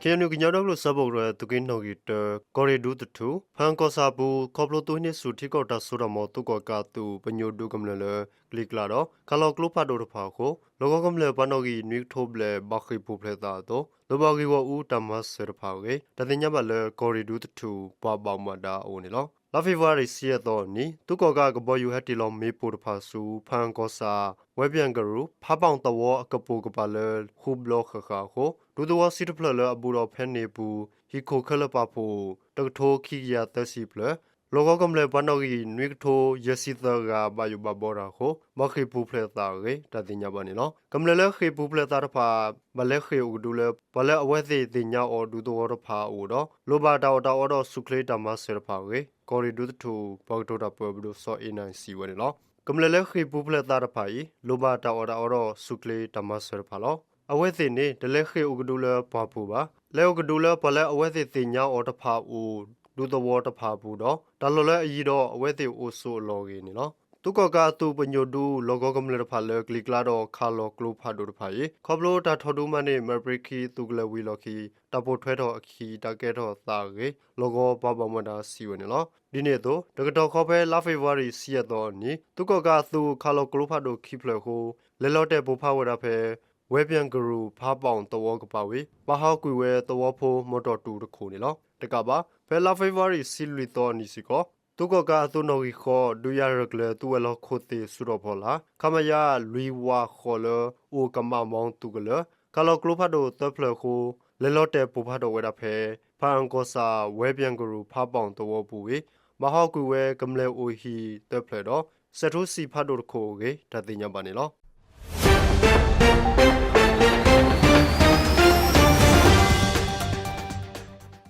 ကညီဒီကလုာ်စၢဖှိၣ်ကရၢ သုးက့နီၣ်ဂံၢ်တၢ ကီၢ်ရ့ၣ်ဒူသထူၣ် ဖၣ်အၣ်ကီၢ်ဆၣ်အပူၤ ခီဖျိသုးဟံးန့ၢ်ဆူၣ်ထံကီၢ်တၢ်စိတၢ်ကမီၤ သုးကီၣ်ကးအသုး ပညိၣ်ဒုကမျၢၢ်လၢ ကလံၤကျါဒီး ခးလီၤကျိဖးဒိၣ်တဖၣ်အဃိ လီၢ်ကဝီၤကမျၢၢ်ပှၤနီၣ်ဂံၢ်နွံကထိဘျဲၣ် ဘၣ်ဃ့ၢ်ပူၤဖျဲးသးအသိး လိၣ်ဘၣ်ဂ့ၢ်ဂီၢ်အူတၢ်မၤစၢၤတဖၣ်အဂ့ၢ် တၢ်သ့ၣ်ညါဘၣ်လၢ ကီၢ်ရ့ၣ်ဒူသထူၣ် ပှၤဘၣ်မူဘၣ်ဒါအအိၣ်န့ၣ်လီၤ. လါဖ့ၤဘြူၤအါရံၤ ဆံယဲၢ်သီအနံၤ သုးကီၣ်ကးအကဘီယူၤဟဲတ့ၢ်လီၤမ့ၣ်ပိၢ်တဖၣ်ဆူ ဖၣ်အၣ်ကီၢ်ဆၣ် ဝဲပၠၣ်ကရူၢ် ဖးပီၣ်သဝီအကပိာ်ကပၤလၢ ဃုဘျီဃၣ်ဃၣ်အဃိ ဒူသဝီဆံတဖျၢၣ်လၢအဘူးဒီးဖဲန့ၣ်အပူၤ ဟံၣ်ခိၣ်ခဲလၢာ်ပာ်ဖှိၣ် တကထိခံကယၤသၢဆံဖျၢၣ် လီၢ်ကဝီၤကမျၢၢ်ပှၤနီၣ်ဂံၢ်နွံကထိယဲၢ်ဆံသၢဂၤ ဘၣ်ယိၣ်ဘၣ်ဘီတၢ်အဃိ ဘၣ်ဃ့ၢ်ပူၤဖျဲးသးအဂ့ၢ် တၢ်သ့ၣ်ညါဘၣ်န့ၣ်လီၤ. ကမျၢၢ်လၢဃ့ၢ်ပူၤဖျဲးသးတဖၣ် ဘၣ်လဲၤဃ့ၢ်အိၣ်ကဒုလၢ ပှၤလၢအဝဲသ့ၣ်သ့ၣ်ညါအီၤဒူသဝီတဖၣ်အအိၣ်ဒီး လိၣ်ဘၣ်တၢ်အီၣ်တၢ်အီဒီး ဆူၣ်ချ့တၢ်မၤစၢၤတဖၣ်အဂ့ၢ် ကီၢ်ရ့ၣ်ဒူသထူၣ် ပှၤကတိၤတၢ်ပၢအပဒိၣ် စီၤအ့နၢ် စံးဝဲန့ၣ်လီၤ. ကမျၢၢ်လၢဃ့ၢ်ပူၤဖျဲးသးတဖၣ်အံၤ လိၣ်ဘၣ်တၢ်အီၣ်တၢ်အီဒီး ဆူၣ်ချ့တၢ်မၤစၢၤတဖၣ်လီၤ. အဝဲသ့ၣ်န့ၣ် တလဲၤဃ့ၢ်အိၣ်ကဒုလၢပှၤပူၤဘၣ်. လဲၤအိၣ်ကဒုလၢပှၤလၢအဝဲသ့ၣ်သ့ၣ်ညါအီၤတဖၣ်အအိၣ် ဒူသဝီတဖၣ်အပူၤဒီး တၢ်လီၢ်လၢအယံၤဒီး အဝဲသ့ၣ်အိၣ်ဆိးအလီၢ်အဂ့ၢ်န့ၣ်လီၤ. သုးကီၣ်ကးအသုးပညိၣ်ဒု လီၢ်ကဝီၤကမျၢၢ်တဖၣ်လၢကလံၤကျါဒီးခးလီၤကျိဖးဒိၣ်တဖၣ်အံၤ ခီဖျိတၢ်ထီၣ်ဒုးမၤန့ၢ် မဲၣ်ပြ့ခံ သုးကလၢၤဝံၤအလီၢ်ခံ တၢ်ပိာ်ထွဲထီၣ်အခံ တၢ်ကဲထီၣ်သးအဂ့ၢ် လီၢ်ကဝီၤပှၤဘၣ်မူဘၣ်ဒါစံးဝဲန့ၣ်လီၤ. ဒ်န့ၣ်အသိး တကတီၢ်ဃီဖဲလါဖ့ၤဘြူၤအါရံၤ ဆံယဲၢ်သီအနံၤ သုးကီၣ်ကးအသုးခးလီၤကျိဖးဒိၣ်ခံဖျၢၣ်အဃိ လဲၤလီၤတဲာ်ပိၢ်ဖးဝဲဒၣ်ဖဲ ဝဲပၠၣ်ကရူၢ် ဖးပီၣ်သဝီကပၤဝံၤ ဘၣ်ဟးကွံာ်ဝဲသဝီဖိမီၢ်တီၢ်တူၢ်တခိၣ်န့ၣ်လီၤ. တကးဘၣ် ဖဲလါဖ့ၤဘြူၤအါရံၤ ဆံလွံၢ်သီအနံၤစ့ၢ်ကီး သုးကီၣ်ကးအသုးနီၣ်ဂံၢ်ဃိး ဒုးယၤရဲၣ်ကျဲၤသုးဝဲၤလီၢ်ခိၣ်သ့ၣ်စုတီၤဖီလာ် ခမရ လွံၢ်ဝးဃိးလၢ အိၣ်ကမးမီသုးကလၢၤ ခးလီၤကျိဖးဒိၣ်သၢဖျၢၣ်အဃိ လဲၤလီၤတဲာ်ပိၢ်ဖးထီၣ်ဝဲဒၣ်ဖဲ ဖၣ်အၣ်ကီၢ်ဆၣ် ဝဲပၠၣ်ကရူၢ် ဖးပီၣ်သဝီပူၤဝံၤ ဘၣ်ဟးကွံာ်ဝဲကမျၢၢ်အိၣ်ဟံၣ်သၢဖျၢၣ်ဒီး စဲးထူဆံးဖးဒိၣ်တခိၣ်အဂ့ၢ် တၢ်သ့ၣ်ညါဘၣ်န့ၣ်လီၤ.